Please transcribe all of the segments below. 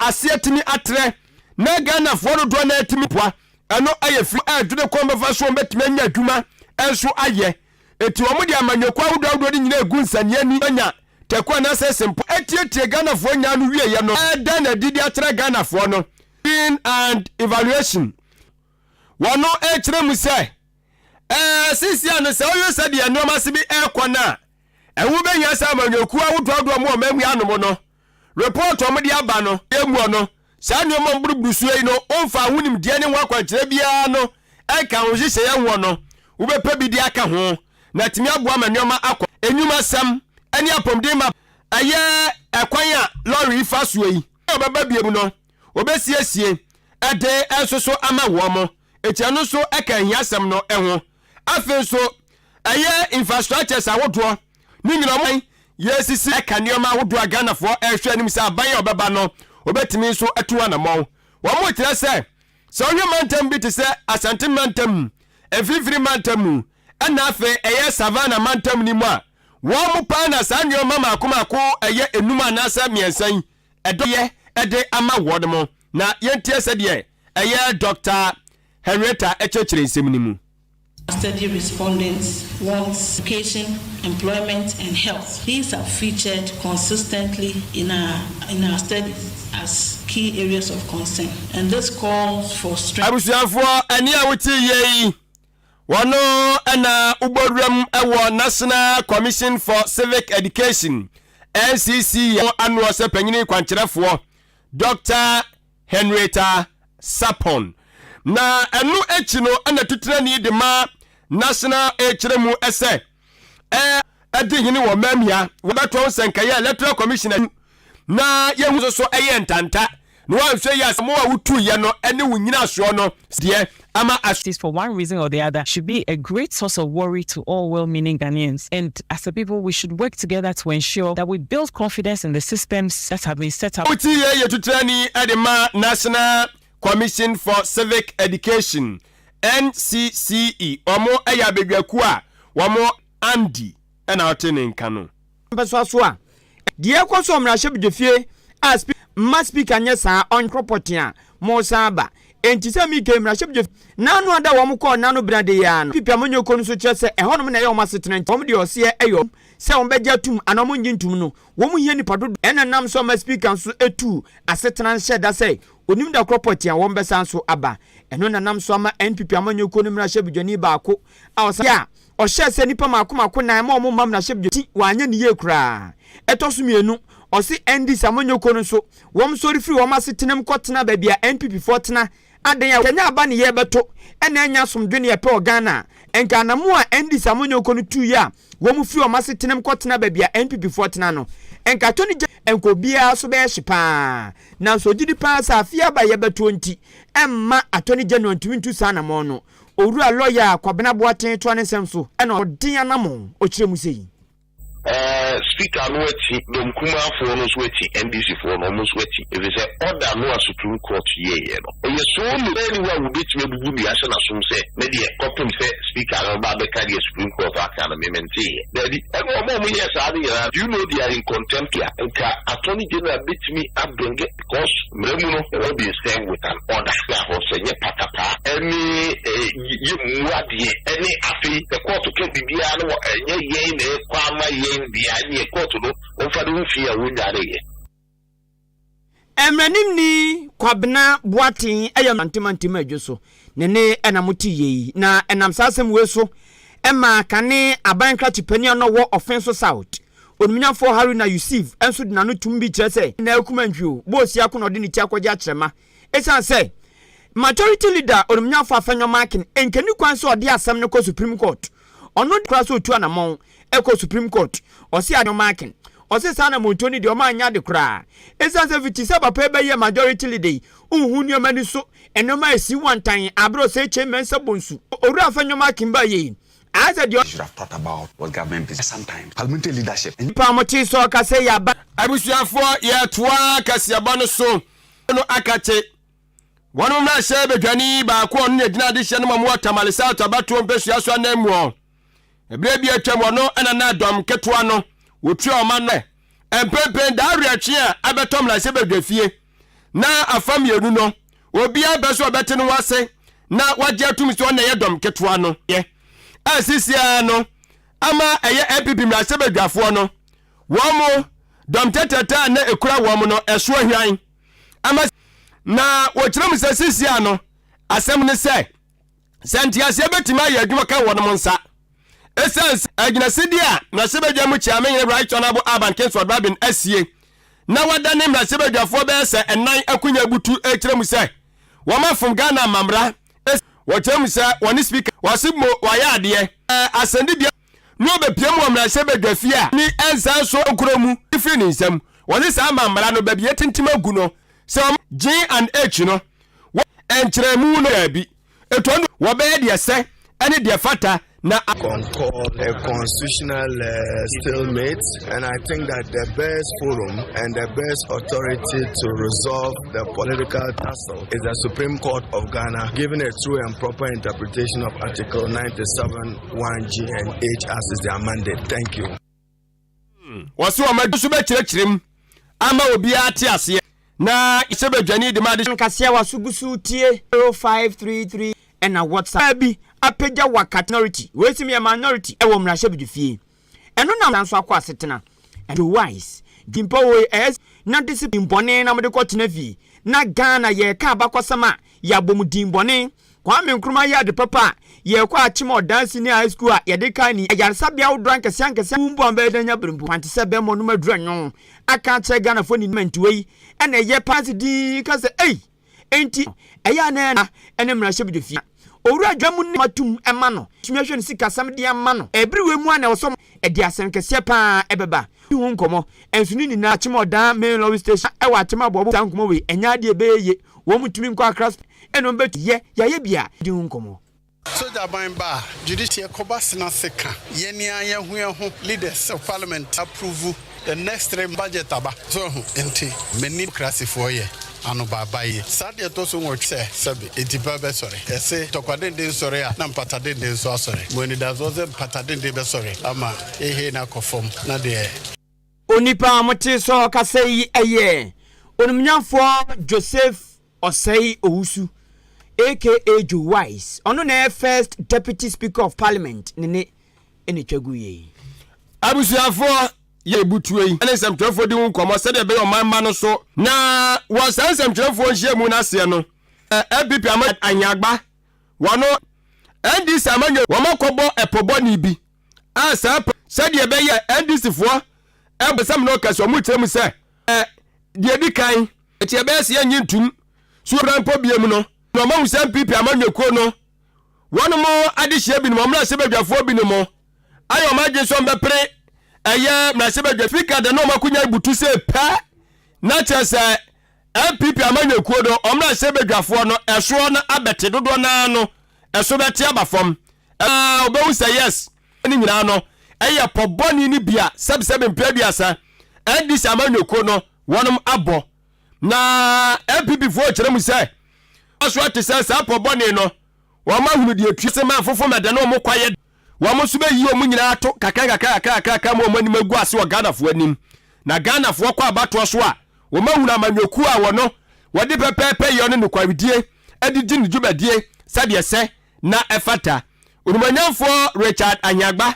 aseɛ tumi atrɛ na Ghanafoɔ dodoɔ no atumi boa. Ɛno yɛ firi a ɛdwene kwan bɛfa so wɔn bɛtumi anya adwuma nso ayɛ. Eti wɔn de amanyɔkuo ahodoɔ ahodoɔ no nyinaa egu nsania ni anya tɛko anaasɛ sempɔ atietie Ghanafoɔ nyaa no wieɛ no ɛda no adi de akyerɛ Ghanafoɔ no. Screen and Evaluation. Wɔn rekyerɛ mu sɛ, ɛɛ seesei ano sɛ wohwɛ sɛdeɛ nneɛma ase bi rekɔ no a, ɛho bɛhia sɛ amanyɔkuo ahodoɔ ahodoɔ mu ɔman mu anom no, report a wɔde aba no, yɛmmuɔ no, saa nneɛma mburuburusoɔ yi no, womfa ho nimdeɛ ne ho akwankyerɛ biara no nka ho nhyehyɛeɛ hoɔ no, wobɛpɛ bi de aka ho na atumi aboa ma nneɛma akɔ. Nnwumasɛm ne apɔmuden ma ɛyɛ ɛkwan a lɔre yi fa soɔ yi. Ɔbɛba biom no, wɔbɛsiesie de nso so ama wɔn. Enti ɛno nso ka ahiasɛm no ho. Afei nso, ɛyɛ infrastructures ahodoɔ ne nyina wɔn yɛsisi ɛka nneɛma ahodoɔ a Ghanafoɔ ɛrehwɛ anim sɛ aban a ɔbɛba no wɔbɛtumi nso atu anamɔn. Wɔn kyerɛ sɛ, sɛ wohwɛ mantam bi te sɛ Asante mantam mu, Mfimfini mantam mu, ɛna afei ɛyɛ Savannah mantam no mu a, wɔn paa na saa nneɛma mmaako mmaako ɛyɛ enum anaasɛ mmiɛnsa yi ɛdɔ yɛ de ama wɔn mo. Na yɛntie sɛdeɛ ɛyɛ Dɔkta Henrietta kyerɛkyerɛ nsɛm no mu. Study respondents want education, employment and health. These have featured consistently in our in our studies as key areas of concern and this calls for strength. Abusuafoɔ, ɛnne a wote yie yi, wɔno na wobɔ wuram wɔ National Commission for Civic Education, NCC, anoɔ sɛ panyini kwankyerɛfoɔ, Dr. Henrietta Sapon. Na ɛno akyi no ɛna tutenani de ma National ɛkyerɛ mu sɛ ɛde hene wɔ mamia wɔbɛtoa ho sɛ nkɛyɛ Electoral Commission na yɛhu nso so ɛyɛ ntanta na wɔanhwɛ yi asɛm a wotuyɛ no ɛne wo nyinasoɔ no deɛ ama as for one reason or the other should be a great source of worry to all well-meaning Ghanaians. And as a people, we should work together to ensure that we build confidence in the systems that have been set up. Wotie yɛ tuturani ɛde ma National Commission for Civic Education, NCCE, ɔmo ɛyɛ abadwakuo a wɔn Andy ɛna ɔte ne nka no. Mpɛsoa so a deɛ ɛkɔ so mmarahyɛbadwafie a mma Speaker nyɛ saa ɔnkorɔpɔte a mo san ba enti sɛ mike mmarahyɛbadwafie n'ano ada wɔn kɔɔ n'ano bena de yɛ ano pipi amanyɔkuo no nso kyerɛ sɛ ɛhɔnom na ɛyɛ wɔn asetena, nti wɔn deɛ ɔseɛ ɛyɛ sɛ wɔn bɛgye atum anaa wɔn ngye ntum no, wɔn hia nipa dodo. Ɛna nam so ama Speaker nso etu asetena nhyɛ da sɛ onim da korɔ pɔte a wɔn bɛsan so aba. Ɛno na nam so ama NPP amanyɔkuo no mmarahyɛbadwani baako a ɔsan a ɔhyɛ sɛ nipa mako mako nan ma wɔn mma mmarahyɛbadwa ti wɔanyɛ ne yie koraa. Ɛtɔ so mmienu, ɔsi NDC amanyɔkuo no nso wɔn sɔre firi wɔn asetenam kɔtena baabi a NPP foɔ tena adan a kɛnyɛ aba ne yɛ bɛto ɛna ɛnya asomdwe ne yɛpɛ wɔ Ghana. Nka anamu a NDC amanyɔkuo no tu yɛ a wɔn firi wɔn asetenam kɔtena baabi a NPP foɔ tena no, nka tɔ ne gya nka obiara so bɛyɛ hye paa. Nanso ogye di paa sɛ afei aba yɛbɛtoɔ nti ɛmma Attorney General ntumi ntu saa anamɔn no. Owura lɔya Kwabena Boateng toa ne nsɛm so ɛna ɔden anamɔn ɔkyerɛ mu sɛ yi. Speaker no akyi, dɔm kumafoɔ no nso akyi, NDC foɔ no ɔmo nso akyi, efisɛ order no a Supreme Court yɛɛyɛ no, ɛyɛ so no ɛni hɔ a wobɛtumi abubu dua ahyɛ n'asom sɛ ne deɛ kɔpem sɛ Speaker no ba bɛka deɛ Supreme Court aka no mementeeɛ. Daabi, ɛna ɔmo a ɔmo yɛɛ saa no nyinaa, do you know they are in contempt? A nka Attorney General bɛtumi abring, because mmerɛ mu no wɔn been served with an order na hɔ sɛ nyɛ patapaa ɛne yɛ mu adeɛ ɛne afei sɛ court ka biribiara no wɔ ɛnyɛ yɛn na ɛkɔ ama yɛn deɛ ɛneɛ court no wɔmfa de ho fi a wɔnnwareeɛ. Mmeranimni Kwabena Boateng yɛ mantemantam adwo so ne ne ɛna mo te yie na ɛnam saa asɛm wei so ɛma kane aban krakye panin a na ɔwɔ Ɔfenso South, Onimnyamfoɔ Haruna Yusuf, nso de n'ano tum bi kyerɛ sɛ na akuma nhwio bɔɔsi ako na ɔde ne ti akɔgye akyerɛma ɛsiane sɛ Majority Leader Onimnyamfoɔ Afenyo Markin nkani kwan sɛ ɔde asɛm no kɔ Supreme Court. Ɔno koraa sɛ ɔtu anammɔn ɛkɔ Supreme Court, ɔse Afenyo Markin ɔse saa na monto no deɛ ɔma anya de koraa ɛsiane sɛ fiti sɛ papa bɛyɛ Majority Leader yi, nhu nneɛma ni so nneɛma a ɛsi wantan aberɛ ɔsɛ kyɛ mɛnsa bonsu Owura Afenyo Markin ba yɛ yi ayɛ sɛ deɛ should have thought about was government business. Sometimes parliamentary leadership. Nipa a mote sɛ ɔka sɛ yɛaba. Abusuafoɔ, yɛtoa kaseɛbɔ no so no akakye wɔn mmarahyɛ badwani baako a ɔno na gyina adehyɛ no ma mu wɔ Tamale South abatoɔ mpɛsua so anan mu ɔ ɛberɛ bi atwam, ɔno ɛna na dɔm ketewa no wɔtua ɔma no mpempem daa awerɛtwe a abɛtɔ mmarahyɛ badwa fie. Na afa mmienu no, obiara pɛ sɛ ɔbɛte ne ho ase na wagye atum sɛ ɔna ɛyɛ dɔm ketewa no. Yɛ a sisiaa no ama ɛyɛ NPP mmarahyɛbadwafoɔ no wɔn mo dɔm tɛtɛtɛ a na ɛkura wɔn no ɛso ahwan ama na wɔkyerɛ mu sɛ sisiaa no asɛm ne sɛ sɛ nteaseɛ bɛtumi ayɛ adwuma ka wɔnom nsa. Ɛsiane sɛ agyinasidi a mmarahyɛbadwa mu kyeamehene Right Honourable Alban Kingsford Bagbin asie na wadane mmarahyɛbadwafoɔ bɛyɛ sɛ ɛnan akonya abutu rekyerɛ mu sɛ wɔafom Ghana amammra. Wɔkyerɛ mu sɛ wɔne Speaker wɔse mo wayɛ adeɛ. Asɛnnibea no ɔbɛpia mu wɔ mmarahyɛbadwa fie a ne nsa nso nkuro mu firi ne nsam. Wɔse saa amammra no baabi yɛtintim agu no sɛ wɔn G and H no wɔ nkyerɛmu no daabi. Ɛtɔ no wɔbɛyɛ deɛ ɛsɛ ne deɛ ɛfata na. Concall a constitutional stalemate, and I think that the best forum and the best authority to resolve the political tussle is the Supreme Court of Ghana, given a true and proper interpretation of Article 97 1 G and H as is their mandate. Thank you. Wɔse wɔn nso bɛkyerɛkyerɛ mu ama obiara ate aseɛ na sɛ badwani de ma ade. Nkaseɛ waso gu so tie 0533 ɛna WhatsApp. Bi apagya waka minority wei se meyɛ minority ɛwɔ mmarahyɛbedwafie ɛno na nso akɔ asetena ɛno wise dwimpa woi ɛyɛ na discipline bɔne na mode kɔ tena fie na Ghana yɛka abakɔsɛm a yɛabɔ mu din bɔne Kwame Nkrumah yɛ ade papa a, yɛkɔ Akyem Ɔdan Senior High School a yɛde kan ni ayaresabea ahodoɔ ankɛseɛ ankɛseɛ wo mpo a bɛyɛ dɛn anya berempo kwan te sɛ bɛmɔ nom aduru anwon aka akyerɛ Ghanafoɔ ne nti wei ɛna ɛyɛ paa se dinn ka sɛ ei enti ɛyɛ a na ɛna ɛne mmarahyɛbadwafie Owura dwa mu ne matum ɛma no tumi ahwɛ ne sikasɛm de ama no ɛbere wei mu a na ɛwɔ sɛ ɛde asɛm kɛseɛ paa ɛbɛba di ho nkɔmmɔ ɛnso ne nyinaa Akyem Ɔdan main lorry station ɛwɔ Akyem Aboabo saa nkɔmmɔ wei ɛnyɛ adeɛ ɛbɛyɛ yie wɔn ntumi nkɔ Accra Ɛna ɔmo bɛtu yɛ yayɛ bi a di ho nkɔmɔ. Sogya ban ba a, judiciary kɔba sena se ka yɛn ara yɛn ho yɛn ho leaders of parliament approve the next 3 budget aba so wahu nti mani democracy foɔ yɛ anobaabae saa deɛ ɛtɔ so nwɔtwe sɛ sɛbe etipa bɛsɔre yɛse ntɔkwa denden sɔre a na mpata denden nso asɔre mewɔ anidasoɔ sɛ mpata denden bɛsɔre ama heihei no akɔ fam na deɛ Onipa a motee sɛ ɔrekasa yi yɛ Onimnyamfoɔ Joseph Osei Owusu aka Joe Wise, ɔno na ɛyɛ First Deputy Speaker of Parliament ne ne na ɛtwa guiɛ yi. Abusuafoɔ yɛ butuo yi ne nsɛmtwerɛfoɔ di ho nkɔmmɔ sɛdeɛ ɛbɛyɛ ɔman mma no so. Na wɔ saa nsɛmtwerɛfoɔ nhyiamu no aseɛ no, NPP ama Ahiagba, wɔno NDC amanyɔ wɔn akɔbɔ ɛpɔ bɔne bi a saa pɛ sɛdeɛ ɛbɛyɛ NDC foɔ ɛbɔ sɛ mene ɔkasa wɔn kyerɛ mu sɛ deɛ ɛdi kan Enti ɛbɛyɛ sɛ yɛnnye ntom sɛ wɔbɛn mpo biom no, na wɔahu sɛ NPP amanyɔkuo no, wɔnom adehyeɛ binom, wɔn mmarahyɛbadwafoɔ binom ayɛ wɔn adwene sɛ wɔbɛpere ɛyɛ mmarahyɛbadwa speaker de na wɔn akonya butu sɛ pɛ, na kyerɛ sɛ NPP amanyɔkuo no, wɔn mmarahyɛbadwafoɔ no, ɛsoɔ no abɛte dodoɔ no ara no, ɛso bɛte aba fam. Ɛɛ, wɔbɛhu sɛ yes, ne nyinaa no, ɛyɛ pɔ bɔne no bi a sɛbesɛbe mprɛ aduasa NDC amanyɔkuo no wɔnom abɔ. Na NPP foɔ kyerɛ mu sɛ, so ate sɛ saa pɔ bɔne no, wɔn ahunu deɛ ɛtua se ma afofo mɛdɛ ne wɔn kwayɛ, wɔn nso bɛyi wɔn nyinaa ato kakra kakra kakra kakra ma wɔn anim agu ase wɔ Ghanafoɔ anim. Na Ghanafoɔ kɔ abatoɔ so a, wɔn ahunu amanyɔkuo a wɔno wɔde pɛpɛɛpɛ yɔ ne nokwaredie de di ne dwumadie sɛdeɛ ɛsɛ na ɛfata. Onimonyamfoɔ Richard Ahiagba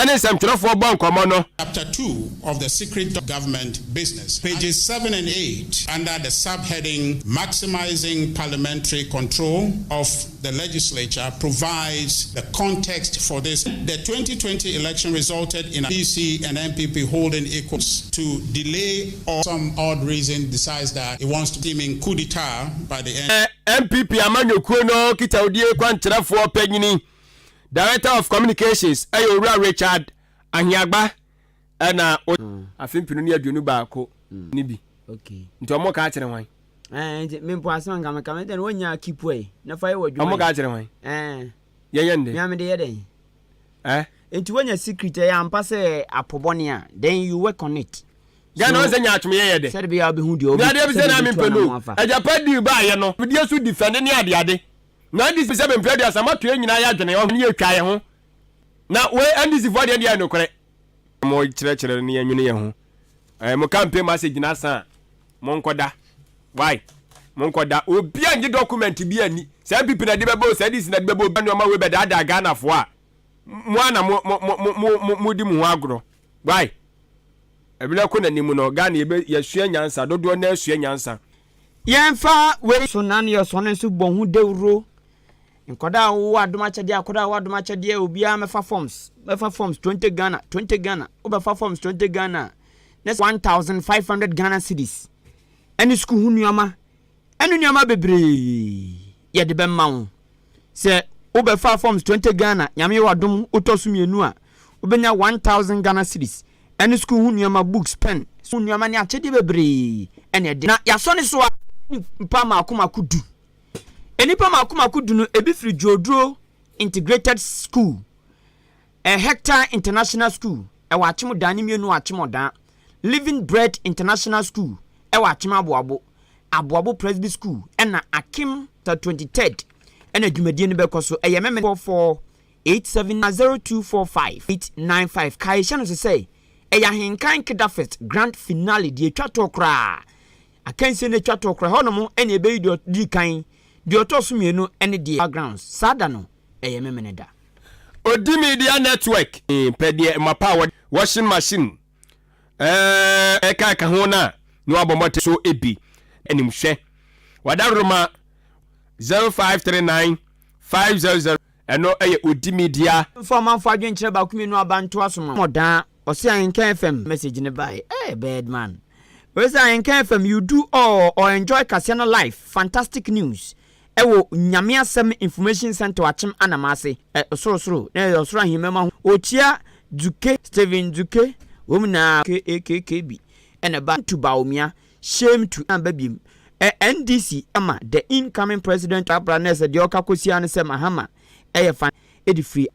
ne nsɛmtwerɛfoɔ bɔ nkɔmmɔ no. Chapter 2 of the Secret Government Business, pages 7 and 8, under the subheading Maximizing Parliamentary Control of the Legislature, provides the context for this. The 2020 election resulted in DC and NPP holding equals to delay or some odd reason decides that he wants to teaming coup d'etat by the end. NPP amanyɔkuo no nkitahodie kwankyerɛfoɔ panyini, Director of Communications, yɛ Owura Richard Ahiagba ɛna o. Afe mpenu ne 21 no bi. Nti ɔmo ka akyerɛ hwan? Ɛɛ nti me mpo asɛm a nka meka me dɛn wonya keep ɛ na fa yɛ w'adwuma. Ɔmo ka akyerɛ hwan? Ɛɛ. Yɛnyɛ ndɛ. Me a mede yɛ dɛn? Ɛ. Nti wonya secret ɛyɛ ampa sɛ apɔ bɔne a then you work on it. Ghana ɔsɛ nya atwom yɛ yɛ dɛ. Sɛde bɛyɛ a wobɛhu deɛ Ne adeɛ bi sɛ na mempɛ no agyapa deal baayɛ no deɛ so defend ne ade ade na NDC sɛ mempɛ aduasa moato yɛ nyinaa yɛ adwene ɔho ne yɛtwa yɛ ho na wei NDC foɔ deɛ deɛ nokorɛ mo kyerɛkyerɛ ne yɛnwene yɛ ho eh, mo campaign message na asa a monkɔda. Wai monkɔ da obia ngye document bi ani sɛ NPP na de bɛbɔ o, sɛ NDC na de bɛbɔ o, nneɛma wei bɛdaadaa Ghanafoɔ a, mo ana mo mo mo mo mo mo di mo ho agorɔ. Wai ɛberɛ kɔ n'anim no, Ghana yɛbɛ yɛsua nyansa dodoɔ na asua nyansa. Yɛmfa wei so na ne yɛsɔne nso bɔ ho dawuro. Nkwadaa a wɔwɔ adom akyɛdeɛ, akwadaa a wɔwɔ adom akyɛdeɛ, obiara mɛfa forms, mɛfa forms 20 Ghana, 20 Ghana, wobɛfa forms 20 Ghana na 1500 Ghana cedis ɛne sukuu ho nneɛma ɛne nneɛma bebree yɛde bɛma wo. Sɛ wobɛfa forms 20 Ghana, Nyame yɛ wadom, wotɔ so mmienu a, wobɛnya 1000 Ghana cedis ɛne sukuu ho nneɛma, books, pen ho nneɛma ne akyɛdeɛ bebree ɛne ɛde. Na yɛasɔ ne so a, nipa mako mako 10, nnipa mako mako 10 no, ebi firi Dwoduro Integrated School, ɛ Hectare International School ɛwɔ Akyem Dan ne mmienu wɔ Akyem Ɔdan, Living Bread International School ɛwɔ Akyem Aboabo, Aboabo Presby School ɛna Akim. 23rd ɛna dwumadie no bɛkɔ so. Ɛyɛ mɛmɛ 44 87 0245 895. Kae hyɛ no so sɛ ɛyɛ Ahenkan Kedafest grand finale deɛ etwa toɔ koraa, akansie no atwa toɔ koraa. Hɔnom ɛna ɛbɛyi deɛ ɔdi kan, deɛ ɔtɔ so mmienu ɛne deɛ grounds. Saa da no ɛyɛ memene da. Odi Media Network pɛ deɛ mapa a washing machine ɛka ɛka ho no a na wabɔ mmɔte so ebi anim hwɛ wadaroma 0539 500. Ɛno ɛyɛ Odi Media. Mfa ɔmanfo adwenkyerɛ baako mmienu aba ntoa so ma ɔdaa. Ɔse Ahenkan FM message ne bae. Eh, birdman wei sɛ Ahenkan FM, you do all or enjoy kaseɛ no live, fantastic news ɛwɔ Nyame Asɛm Information Center Akyem Anamase ɛ ɔsorosoro na ɛyɛ ɔsoro ahemma ho. Ɔkyia Dzuke Stephen Dzuke wɔm na KAKKB ɛna ba to Bawumia, shame to amba biem ɛ NDC ama the incoming president abra na ɛsɛ deɛ ɔka kɔsia no sɛ Mahama ɛyɛ fa ɛde firi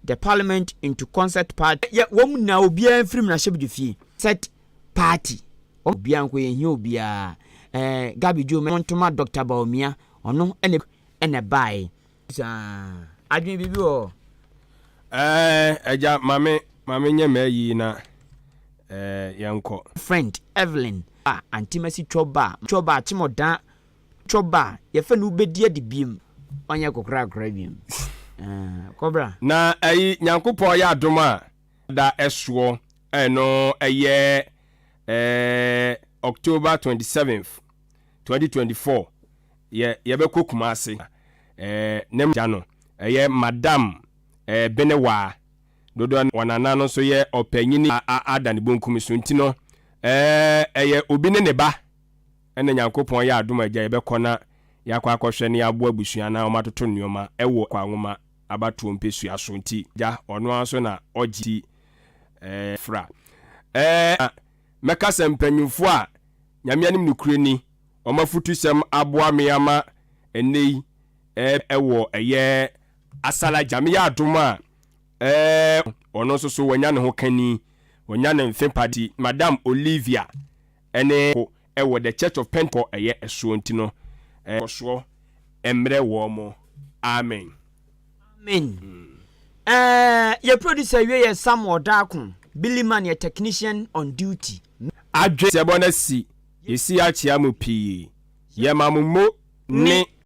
the parliament into concert party. Yɛ wɔn nyinaa, obiara mfiri mu n'ahyɛbadwa fie set party, obiara nkɔ, yɛn hia obiara. Gabi Joe ntoma Dr Bawumia, ɔno ɛna ɛbaeɛ saa. Adwene biribi wɔ. Ɛgya maame nyɛ mmaa yi na yɛnkɔ. Friend Evelyn a antimasi twɔba twɔba akyemɔdan twɔba yɛfɛ no wobɛdi adi biem, ɔnyɛ kokorakora biem kɔbra. Na ɛyi Nyankopɔn yɛ adom a da ɛsoɔ ɛno ɛyɛ October 27th 2024 yɛ yɛbɛkɔ Kumase. Ne gya no ɛyɛ Madam Benewaa dodoɔ wɔnana no nso yɛ ɔpanyini ada ne bonkum so, nti no ɛyɛ obi ne ne ba ɛna Nyankopɔn yɛ adom agya yɛbɛkɔ na yɛakɔ akɔhwɛ ne yɛaboa abusua na ɔmatoto nneɔma ɛwɔ Kwanwoma abatoɔ mpɛsua so. Nti gya ɔno ara nso na ɔgye ti fra mɛka sɛ mpanyimfoɔ a Nyame anim nokure ni, ɔma afotusɛm aboa me ama ɛnnɛ yi ɛwɔ ɛyɛ asala. Nyame yɛ adom a ɔno nso so wanya ne ho kani, wanya ne mfe padi. Madam Olivia ɛne ɛwɔ The Church of Pentecost ɛyɛ ɛsoɔ, nti no ɛkɔsoɔ mmerɛ wɔ mo. Amen. Amen. Yɛ producer wie yɛ Samuel Darko, Billy Man yɛ technician on duty. Adwe sɛ bɔ no si yɛsi akyea mu pii, yɛma mo mo ne.